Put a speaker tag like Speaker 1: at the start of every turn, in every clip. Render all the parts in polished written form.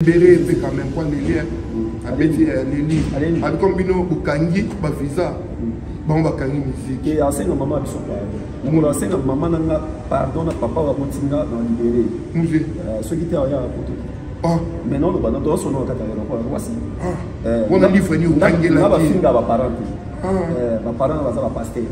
Speaker 1: Libéré mpe quand même po aleli abeti aleli abi comme bino bokangi ba visa bango bakangi musique.
Speaker 2: Te asenga mama biso pardon. Mokolo asenga mama na nga pardon na papa baboti nga na libéré.
Speaker 1: Musée.
Speaker 2: Soki te aya poto te.
Speaker 1: Ah.
Speaker 2: Maintenant loba na tozo sona kati ya aéroport wasi.
Speaker 1: Ah. Wana livre ni okangela.
Speaker 2: Na bafinga ba parents te. Ah. Ba parents baza ba pasteur.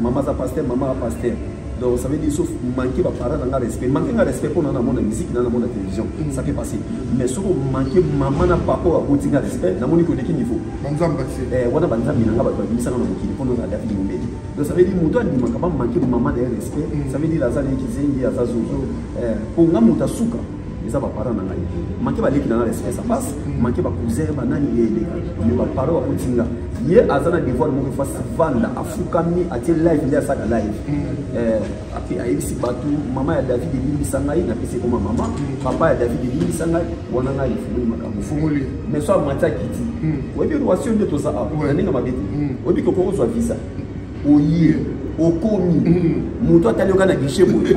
Speaker 2: Mama aza pasteur, mama aza pasteur. Donc ça veut dire sauf manquer ba parents na respect, manquer nga respect pour na mona musique na mona télévision, mm. ça peut passer. Mais soki manquer maman na papa wa boti nga respect, na moni ko leki niveau.
Speaker 1: Banzamba c'est.
Speaker 2: Eh wana banzambi na nga bato babimisa nga na mokili mpo na David Mombele. Donc ça veut dire moto andimaka ba manquer maman na ye respect, mm. ça veut dire aza leki zengi aza zozo. Eh po nga moto asuka eza baparent na ngai manke baleki na nga respect ça passe mm. manke bacousin banani eleka mais baparent baboti nga ye aza na devoir moko efasi vanda afukami atie live nde asaka live mm. eh, ape ayebisi bato mama ya david elimbisa ngai napesi ekoma mama mm. papa ya david elimbisa ngai wana ngai efungoli makambo mais so amati akiti oyebi roation nde toza awa na ndenge mabe te oyebi koko ozwa visa oye okomi mm. moto atali yoka na guichet boye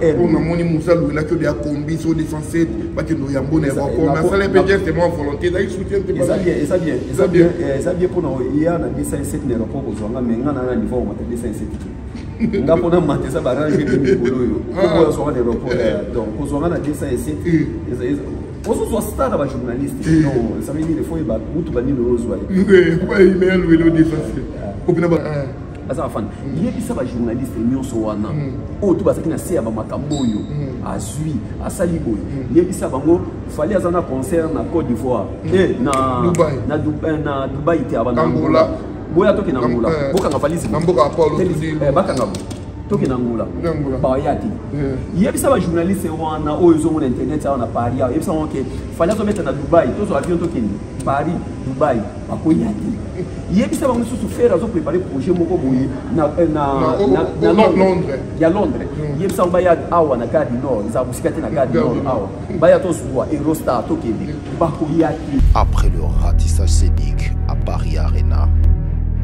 Speaker 1: eh, namoni musa alobelaki oyo ya kombi so 207 bakende oyambo na aéroport mais asala mpe geste mwa volonté ezali soutien te
Speaker 2: eza bien eza bien eza bien eh, eza bien mpona oya na 207 na aéroport kozwa nga mais nga na na niveau omata 207 te nga mpona mata eza barange mpe mikolo oyo okoya ozwa nga na aéroport eh. donc kozwa nga na 207 ozozwa star na bajournaliste eh. non ça veut dire faut yeba mutuka nini ozwa baza bafani yebisa bajournaliste nyonso wana mm. oyo to bazalaki na se ya bamakambo oyo mm. azwi asali boye mm. yebisa bango fali aza na concert na côte d'ivoire eh, na dubai te abana angola boya tokende angola eh. bokanga valise bakanga tokende angola baya te yebisa bajournaliste wana oyo ozomona internet awa na paris awa yebisa bango ke fali azobeta na dubai tozwa avion tokende paris dubai bakoya te yebisa bango lisusu fere azoprépare projet moko boye ya londres hmm. yebisa bango baya awa na gare du nord ezala mosika te na gare du nord awa baya tozwa eurostar tokende bakoya te
Speaker 3: après le ratissage scénique à Paris Arena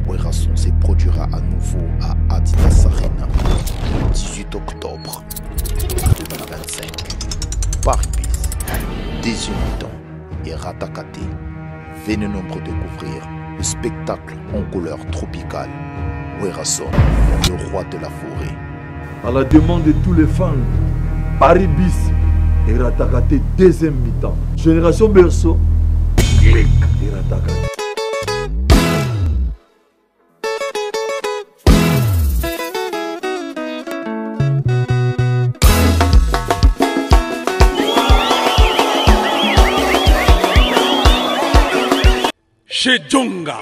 Speaker 3: Werrason se produira à nouveau à Adidas Arena le 18 octobre 2025. Paris Bis, deuxième mi-temps et Ratakate. Venez nombreux découvrir le spectacle en couleur tropicale. Werrason, le roi de la forêt.
Speaker 4: À la demande de tous les fans, Paris Bis et Ratakate deuxième mi-temps. Génération Berceau, clic et Ratakate.
Speaker 5: Chez Djonga,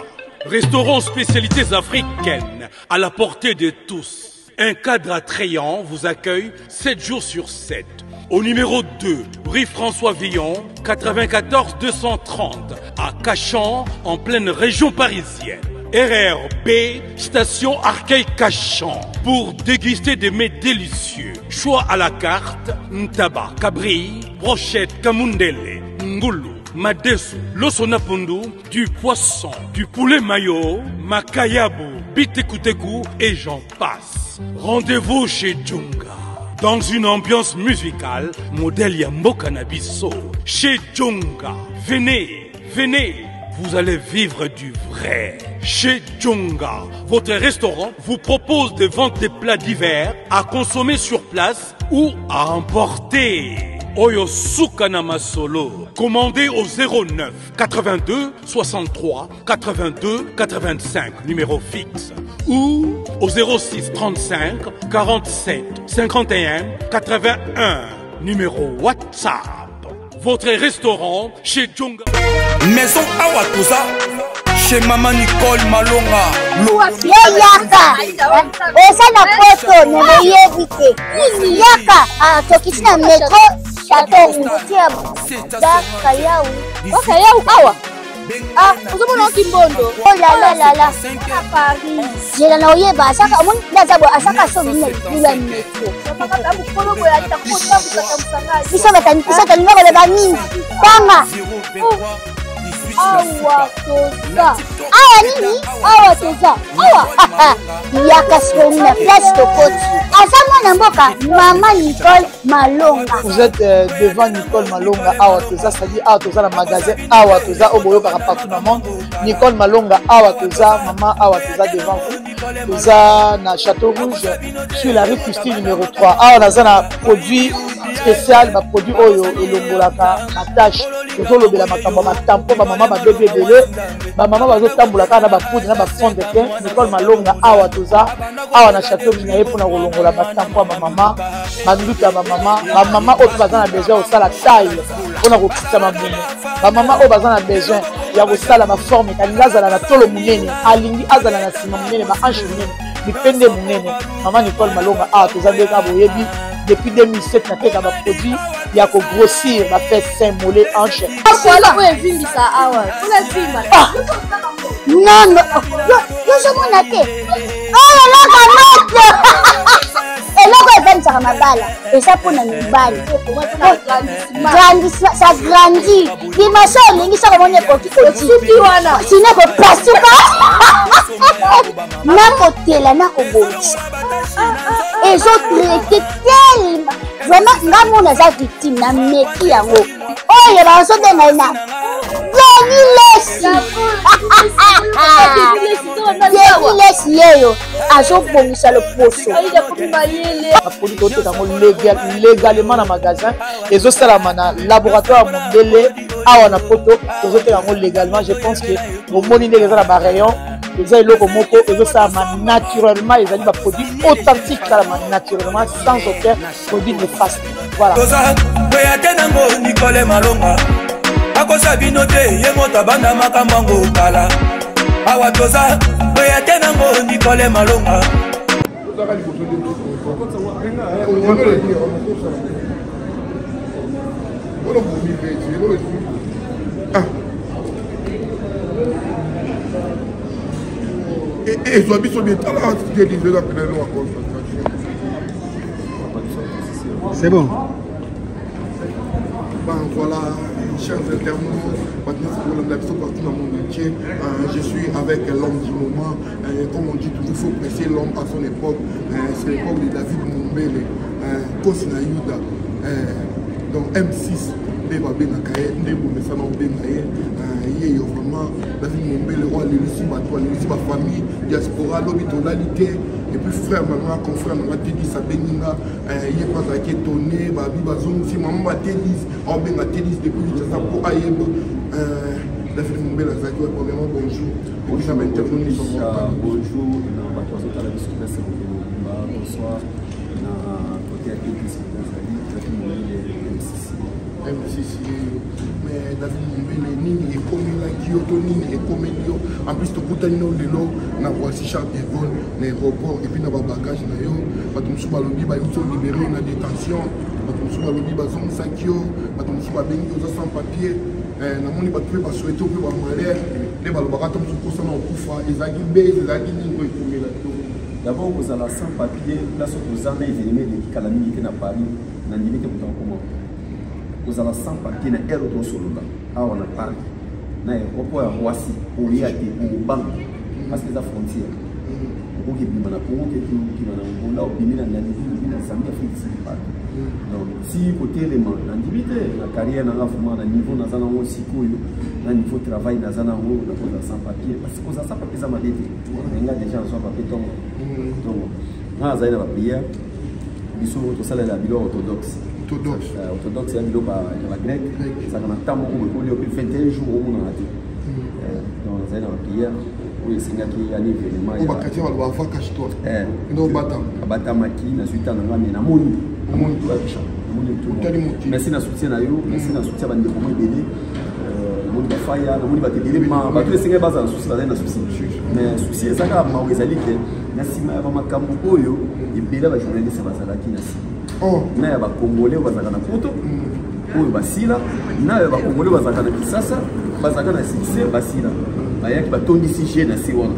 Speaker 5: restaurant spécialités africaines à la portée de tous. Un cadre attrayant vous accueille 7 jours sur 7. Au numéro 2, rue François Villon, 94 230, à Cachan, en pleine région parisienne. RRB, station Arcueil Cachan, pour déguster des mets délicieux. Choix à la carte, ntaba, cabri, brochette, kamundele, ngulu, madesu, losonapundu, du poisson, du poulet mayo, makayabu, bitekuteku et j'en passe. Rendez-vous chez Djunga. Dans une ambiance musicale, modèle Yambo Cannabiso. Chez Djunga. Venez, venez, vous allez vivre du vrai. Chez Djunga, votre restaurant vous propose de vendre des plats divers à consommer sur place ou à emporter. Oyo Sukana Masolo. Commandez au 09 82 63 82 85, numéro fixe. Ou au 06 35 47 51 81, numéro WhatsApp. Votre restaurant chez Djunga.
Speaker 6: Maison Awatoza chez Maman Nicole Malonga.
Speaker 7: Yo yaka oza na poto me boyebi te yaka ah, tokiti na metro chateau rouge bakayau
Speaker 8: bakayau awa ah ozomona oki mbondo
Speaker 7: oh lalalala paris zela na oyeba asaka omoni nde aza boye asaka so bino na metro biso biso tolinga koloba mingi tanga. Awa toza awa nini? Awa toza awa yaka sikoyo na place tokoti. Aza mwana mboka mama Nicole Malonga.
Speaker 9: Vous êtes devant Nicole Malonga awa toza, c'est-à-dire awa toza na magasin awa toza oyo boyokaka partout na monde. Nicole Malonga awa toza, mama awa toza devant vous. Toza na Château Rouge sur la rue Christine numéro 3. Awa naza na produit spécial, ba produit oyo elongolaka ba tâche. Tozolobela makambo ya matampo, ba mama babebi ebele, ba mama bazotambola kaka na ba poudre na ba fond de teint. Nicole Malonga awa toza awa na Château Rouge na ye mpona kolongola ba tampo ya ba mama, ba nduta ya ba mama, ba mama oyo mpe baza na besoin ya kosala taille mpona kokitisa mabumu, ba mama oyo baza na besoin ya kosala ba forme, alingi azala na tolo monene, alingi azala na nsima monene, ba hanche monene, mipende monene. Mama Nicole Malonga awa toza nde kaka boyebi depuis 2007 nateka ba produit ya ko grossir ba fesses, seins, mollet, hanche.
Speaker 8: Voilà oyo evimbisa awa. Mpona vimba.
Speaker 7: Non, non, yo ozomona te oyo eloko moto eloko evandisaka mabala eza mpona mibali. Ça grandit dimension olingi soko omoni ekoki
Speaker 8: osuki wana
Speaker 7: sino ekopasuka nakotela nakobongisa ezotraite telema vraiment. Nga mona aza victime na meki yango oyo bazobenga ye na Denis Lesi. Denis Lesi yeyo azobongisa loposo.
Speaker 9: Baproduit toteka yango légalement na magasin, ezosalama na laboratoire ya mondele awa na poto. Tozoteka yango légalement. Je pense que bomoni ndenge eza na barayon. Eza eloko moko ezosalama naturellement, ezali baproduit authentique, esalama naturellement sans aucun produit néfaste. Voilà.
Speaker 6: Toza kweya te nango Nicole Malonga akosa bino te, ye moto abanda makambo yango kala. Awa toza kweya te nango Nicole Malonga.
Speaker 1: Tozaka liboso nde olobomi mpe ezwa biso bien. Tala eza pena eloko ya concentration.
Speaker 2: C'est bon.
Speaker 1: Ben voilà, chers internautes, maintenant c'est pour la biso partout dans le monde entier. Je suis avec l'homme du moment. Comme on dit toujours, il faut presser l'homme à son époque. C'est l'époque de David Mombele, Kosi na Yuda. Donc M6, nde babengaka ye, nde bomesana obenga ye. Ye yo vraiment David Mombele oyo alelisi bato, alelisi bafamille diaspora. Lobi tolali te. Et puis frère na nga, confrère na nga Tedis abengi nga, ye mpe azalaki étonné. Babi bazongisi mama batedis, aobenga Tedis depuis Kinshasa mpo ayeba David Mombele azalaki wa. Premièrement, bonjour et puis na bainterview nyonso.
Speaker 2: Bonjour na bato bazotala biso place mokili mobimba. Bonsoir na côté ya Tedis, azali David Mombele M6.
Speaker 1: M6. Mais David Mombele, nini ekomelaki yo to nini ekomeli yo? En plus tokutani no lelo na Roissy Charles de Gaulle na aéroport et puis na babagage na yo. Bato mosusu balobi bayuti olibere yo na détention, bato mosusu balobi bazongisaki yo, bato mosusu babengi oza sans papier. Namoni bato mpe basouhaite mpe bamalheur nde balobaka to mosusu kosana okufa. Ezalaki base, ezalaki nini oyo ekomelaki yo?
Speaker 2: D'abord, kozala sans papier, place oyo toza na événement eleki kala mingi te na Paris, nandimi te moto akoma kozala sans papier na aire tosolola awa na Paris na aéroport ya Roissy. Oya te, okobanga parce que eza frontière. Okoki ebima na Congo, okeki okima na Angola, obimi na Namibie, obimi na Zambie, Afrique du Sud, partout. Donc ti kotelema, nandimi te na carrière nanga vraiment na niveau naza nango sikoyo, na niveau travail naza nango, nakozala sans papier, parce que kozala sans papier eza mabe te. Nga déjà nazwa papier ntongo ntongo. Nga nazali na baprière, biso tosalela biloko orthodoxe.
Speaker 1: Orthodoxe.
Speaker 2: Orthodoxe ya biloko ya bagrec, ezalaka na ntango moko boye kolia mpe 21 jours omonana te. Donc nazali na baprière oyo esengaki yani événement.
Speaker 1: Oyo bachrétien baloba va cache toi ndo obatama.
Speaker 2: Abatamaki, nazwi ntango na nga, me namoni namoni namoni.
Speaker 1: Otali mokili.
Speaker 2: Merci na soutien na yo, merci na soutien ya bandeko mo ebele. Namoni bafaya, namoni bato ebele, ma bato esengaki bazala na souci, bazali na souci. Mais souci eza kaka mawa, ezali ke na nsima ya bamakambo oyo ebele ya bajournaliste bazalaki na nsima na ya bacongolais oyo bazalaka na poto oyo basila, na ya bacongolais oyo bazalaka na Kisasa, bazalaka na succès, basila, bayaki batondisi g na se wana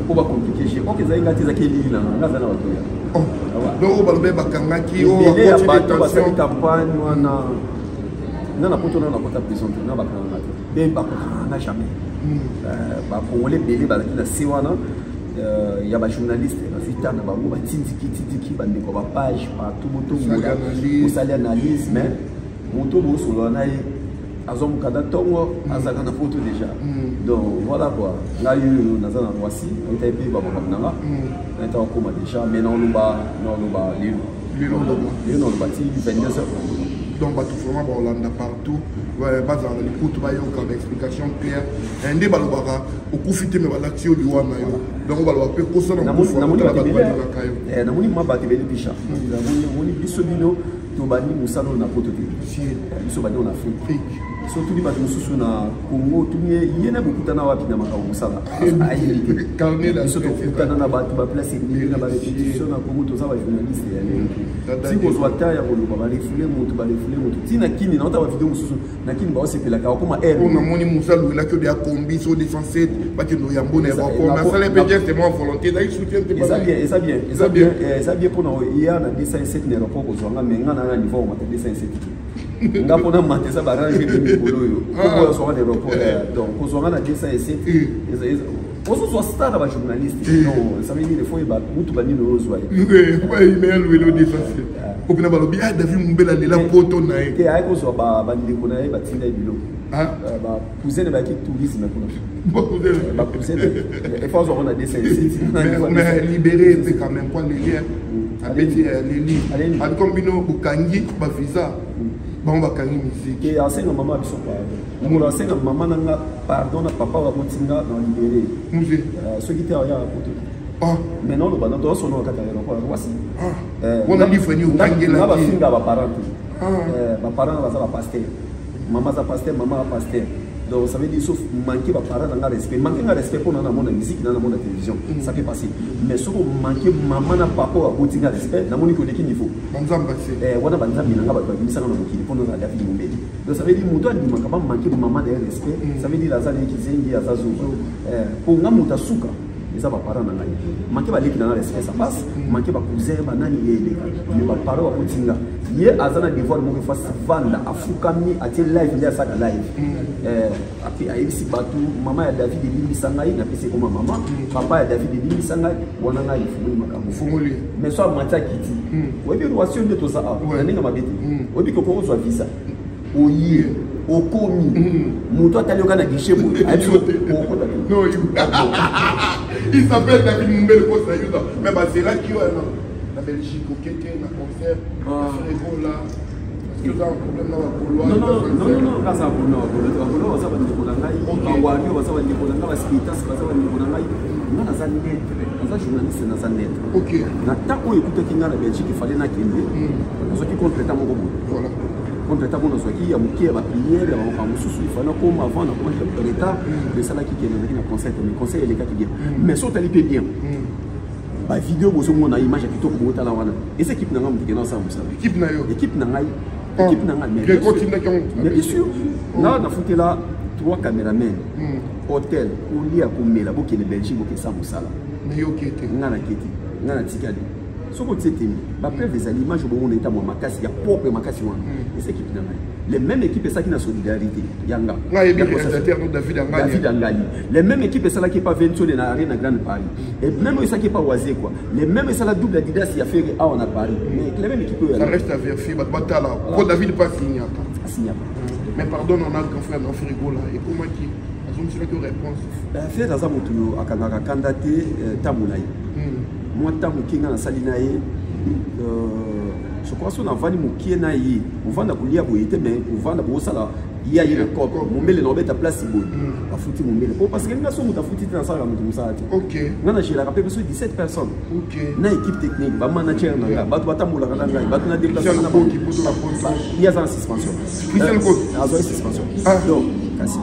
Speaker 2: mpo bacompliquer g. Ok, ezali nga te, ezalaki elili na nga, nga aza na bato ya
Speaker 1: Donc oyo balobi bakangaki
Speaker 2: ebele ya bato basali campagne wana. Nga na poto nano nakota prison te, nga bakanga nga te, mpe bakokanga nga jamais. Bacongolais ebele bazalaki na se wana ya bajournaliste, bazwi temps na bango, batindiki tindiki bandeko bapage partout, botombola, bosali analyse, mais moto bosolola na ye azwa mokanda ntongo, azalaka na poto déjà. Donc voilà quoi, ngai oyo naza na Roissy, naitaki mpe bamakambo na nga, naita kokóma déjà, mais naoloba lelo, lelo naoloba ti 22 heures.
Speaker 1: Donc bato vraiment baolanda partout, bazala na likutu, bayoka baexplication claire nde balobaka okufi te, me balakisi yo liwa na yo. Donc baloba mpe kosana
Speaker 2: bato balingaka yo. Namoni mwa bato ebele pisha, namoni biso bino tobandi mosala oyo na poto te, biso bandi na Afrique. Surtout bato mosusu na Congo, tuni ye na bokutana wapi na makambo mosala, ayebi te. Biso tokutana na bato baplace ebele na barépétition na Congo, toza bajournaliste ya lelo te. Ti kozwa ta ya koloba barefule moto, barefule moto ntina kini naota bavideo mosusu na kini baosepelaka okoma
Speaker 1: aire. Namoni Musa alobelaki oyo ya kombi so 207, bakende oyambo na aéroport, mais asala mpe geste mwa volonté, ezali soutien te.
Speaker 2: Eza bien, eza bien, eza bien, eza bien mpona ya na 207 na aéroport kozwanga, mais nga na niveau omata 207 te. Nga mpona mata eza barange mpe mikolo oyo oyo azwanga na aéroport. Donc kozwanga na 207, ozozwa star na bajournaliste, non, ça veut dire faut yeba mutu banini oyo ozwa
Speaker 1: ye. Mais alobeli o 207 opena, balobi ah, David Mombele alela poto na ye.
Speaker 2: Te, aye kozwa bandeko na ye, batinda ye biloko, bacousin bayaki tourisme kuna, bacousin efo azwaka na 207.
Speaker 1: Mais libéré mpe quand même po aleli, abeti aleli abi comme bino bokangi bavisa bango, bakangi musique.
Speaker 2: Asenga mama biso pardon, mokolo asenga mama na nga pardon na papa bakotinga na libéré, soki te aya poto te. Maintenant oloba na toasona kati ya aéroport Roissy.
Speaker 1: Wana livre nini otangelaki?
Speaker 2: Bafinga baparent te, baparent baza bapasteur, mama aza pasteur, mama aza pasteur. Donc ça veut dire sauf manquer baparent na nga respect, manquer nga respect mpona namona musique na namona télévision, ça peut passer, mais soki omanquer mama na papa oyo aboti nga respect, namoni ke oleki niveau.
Speaker 1: Banzambe
Speaker 2: se wana, banzambe na nga, bato babimisanga na mokili mpona ozala David Mombele. Donc ça veut dire moto andimaka bamanquer mama na ye respect, ça veut dire aza nayeki zengi, aza zoba. Mpo nga moto asuka eza baparent na ngai. Manquer baleki na nga respect, ça passe, manquer bacousin banani eleka, mais baparent bakoti nga, ye aza na devoir moko efa vanda, afukami, atie live nde asaka live, ape ayebisi bato: mama ya David elimbisa ngai, napesi ekoma mama, papa ya David elimbisa ngai. Wana ngai efungoli makambo. Mais so amati akiti, oyebi Roissy nde toza awa na ndenge mabe te, oyebi koko ozwa visa, oye okomi, moto atali yoka na guichet boye, ayebi okota
Speaker 1: te. Il s'appelle David Mumbele Kosa Yuda, mais bazelaki wana na Belgique, okete na concert Ferre Gola, parce que oza un problème na bagaulois?
Speaker 2: Non, non, non, nga aza problème na bagaulois te. Bagaulois baza bandeko na ngai, bawario baza bandeko na ngai, baspiritas baza bandeko na ngai. Nga naza neutre, naza journaliste, naza neutre. Na temps oyo ekutaki nga na Belgique, efale nakende, nazwaki contretemps moko boye. Contretemps moko nazwaki ya moke ya baprière ya bamakambo mosusu, efale nakoma avant, nakomaki retard, esalaki ke nazalaki na concert, mais concert elekaki bien. Mais so otali mpe bien bavideo, bozomona image ya kitoko botala wana, eza équipe na ngai moto kenda osala mosala.
Speaker 1: Équipe na yo?
Speaker 2: Équipe na ngai, équipe na ngai. Mais bien sûr, nga nafutela trois caméramen, hôtel, kolia, komela, bokende Belgique, bokesa mosala. Nga naketi, nga natikali. Soki otie temi, bapreuve ezali, image bomona eta mwa makasi ya propre makasi wana, eza équipe na ngai. Les mêmes équipe esalaki na solidarité yanga.
Speaker 1: David
Speaker 2: Angali, les mêmes équipe esalaki epa Ventole na Arena Grande Paris, et même oyo esalaki epa Waze quoi, les mêmes esala double Adidas ya Ferre awa na Paris, mais les mêmes équipe oyo.
Speaker 1: Ça reste à vérifier, bato batala po David pas asignaka.
Speaker 2: Asignaka.
Speaker 1: Mais pardon, on a grand frère na Ferre Gola, ekomaki azongiselaki réponse?
Speaker 2: Ferre aza moto akangaka kanda te. Ntango na ye mwa ntango moke nga nasali na ye, je crois so navandi mokie na ye, ovanda kolia boye te, mais ovanda bosala ye aye na cope, Mombele na obeta place boye, afuti Mombele po parce que nga so moto afuti te, nasalaka moto mosala te. Nga na géraka mpe biso 17 personnes na équipe technique, bamanager na nga, bato batambolaka na ngai, bato na déplace. Ye aza na suspension, azwaki suspension. Donc kasi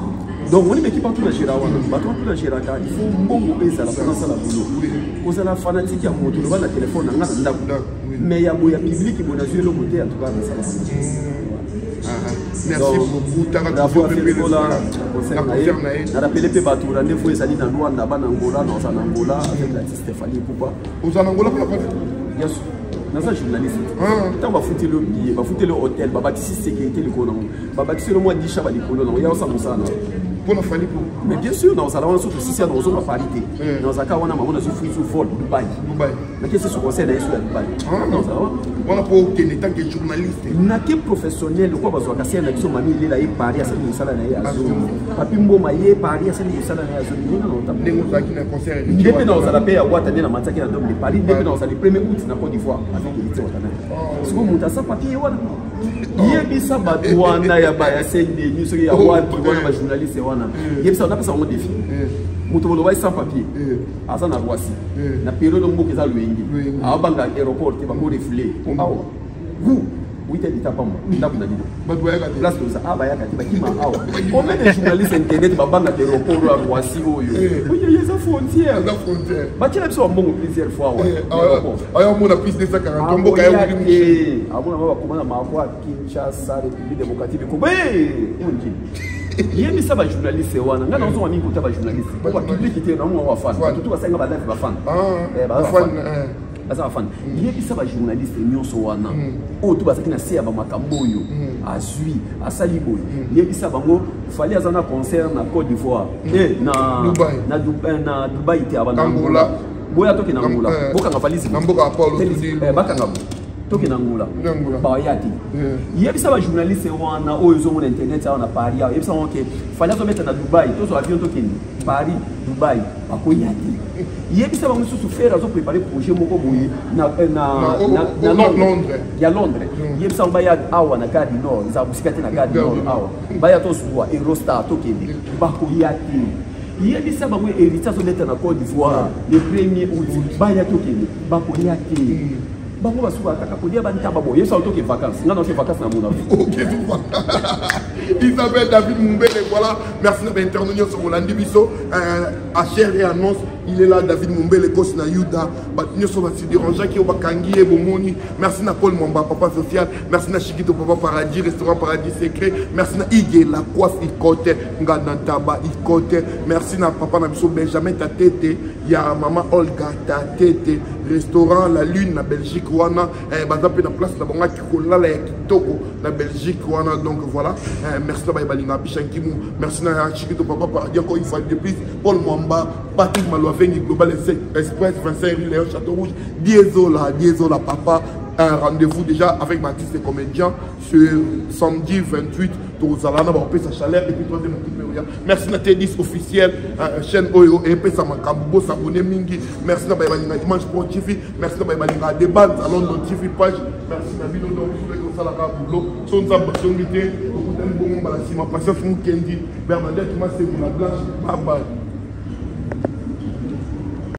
Speaker 2: donc oni baéquipe antu na géra wana, bato antu na géraka, il faut mbongo mpe ezala mpona asala boulot. Kozala fanatique ya moto, loba na telefone na nga na ndako, mais ya boye ya public boye, nazwi eloko te. En tout cas nasala.
Speaker 1: Merci beaucoup.
Speaker 2: Na rappeler mpe bato, rendez-vous ezali na Lwanda, bana Angola, naoza na Angola avec l'artiste Fally Ipupa.
Speaker 1: Oza na Angola mpona?
Speaker 2: Bien sûr. Naza journaliste. Ntango bafuteli yo billet, bafuteli yo hôtel, babakisi sécurité likolo nango, babakisi yo mwa disha balikolo nango, ya osala mosala na
Speaker 1: mpona Fally po.
Speaker 2: Mais bien sûr, naozala wana soki osisi ya naozonga Paris te. Naozalaka wana mango nazwi frisu vol Dubai.
Speaker 1: Dubai.
Speaker 2: Nakesi so conseil na ye so ya Dubai. Naozala wana.
Speaker 1: Wana mpo okende tant que journaliste.
Speaker 2: Nake professionnel lokola bazwaka sere na biso mami elela ye Paris asali mosala na ye azongi. Papi Mboma ye Paris asali mosala na ye azongi. Ndenge naota.
Speaker 1: Ndenge ozalaki na concert.
Speaker 2: Nde mpe naozala mpe ya Wata nde na mataki na Dome de Paris, nde mpe naozala le 1er août na Côte d'Ivoire avec Héritier Watanabe. Sikoyo moto asa papier wana. Yebisa bato wana ya ba ya Saint-Denis soki ya wapi wana ba journaliste wana. Yebisa napesa bango défi. Moto boloba sans papier. Aza na Roissy. Na période mboka eza loyenge. Abanga aéroport te bako refoulé. Awa. Vous wite lita pamba ndako na bino.
Speaker 1: Bato bayaka te.
Speaker 2: Place toza ah bayaka te bakima awa. Combien de journalistes internet babanga aéroport ya Roissy oyo? Oyo eza frontière.
Speaker 1: Eza frontière.
Speaker 2: Batiela biso bambongo plusieurs fois awa. Aéroport.
Speaker 1: Aya omona plus 240 mboka ya wuli
Speaker 2: mushi. Amona ba bakoma na makwa Kinshasa, République démocratique du Congo. Eh, onji. Yebisa ba journaliste wana. Nga nazonga mingi kota ba journaliste. Po ba public te na mwa wa fan. Tutu basenga ba live ba fan.
Speaker 1: Ah, ba fan.
Speaker 2: Baza ba fan. Yebisa ba journaliste nyonso wana. Oyo to bazaki na se ya ba makambo oyo. Azui, asali boye. Yebisa bango Fally aza na concert na Côte d'Ivoire. Eh na
Speaker 1: Dubaï.
Speaker 2: Na Dubaï, na Dubaï te aba na
Speaker 1: Angola.
Speaker 2: Boya toke na Angola. Bokanga valise.
Speaker 1: Na mboka ya Paulo Tudilo.
Speaker 2: Bakanga bo. Toke na Angola. Baya te. Yebisa ba journaliste wana oyo ozomona internet awa na Paris awa. Yebisa bango ke Fally azobeta na Dubaï, tozwa avion tokende Paris, Dubaï, bakoya te. Yebisa bango lisusu Ferre azo préparer projet moko boye na na na
Speaker 1: Londres.
Speaker 2: Ya Londres. Yebisa bango baya awa na Gare du Nord, eza mosika te na Gare du Nord awa. Baya tozwa Eurostar tokende, bakoya te. Yebisa bango Héritier azobeta na Côte d'Ivoire le 1er août, baya tokende, bakoya te. Bango basuka kaka kolia bantaba boye. Yebisa bango toke vacances. Nga naoke vacances na Monaco.
Speaker 1: Ok, Isabelle David Mumbele, voilà. Merci na ba internautes nyonso bolandi biso. À chair et annonce, il est là, David Mumbele, coach na Yuda. Ba nyonso ba se dérangeaki oyo bakangi ye bomoni. Merci na Paul Mwamba, papa social. Merci na Chikito, papa Paradis, restaurant Paradis Secret. Merci na Ige, la coiffe Ikote, Nganda Ntaba Ikote. Merci na papa na biso Benjamin Tatete, ya maman Olga Tatete, restaurant La Lune na Belgique wana. Baza pe na place na bango ya kolala ya kitoko na Belgique wana. Donc voilà. Merci na baye balinga Bicha Nkimu. Merci na Chikito, papa Paradis, encore une fois de plus. Paul Mwamba, Patrick Malouavengi, Global Express, 25 rue Léon Château Rouge, Diesola, Diesola papa. Un rendez-vous déjà avec Mathis et comédien ce samedi 28. Tozalana, on paie sa chaleur et puis troisième équipe. Merci na T10 officiel, chaîne Oyo et pesa makambo s'abonner mingi. Merci na Baye Balinga Dimanche Pro TV. Merci na Baye Balinga Débat à London TV page. Merci na bino donc sur les sala ka boulot. Son nzambe songité, okutani bongo mbala sima patience Mukendi, Bernadette Masengu la blanche. Bye bye.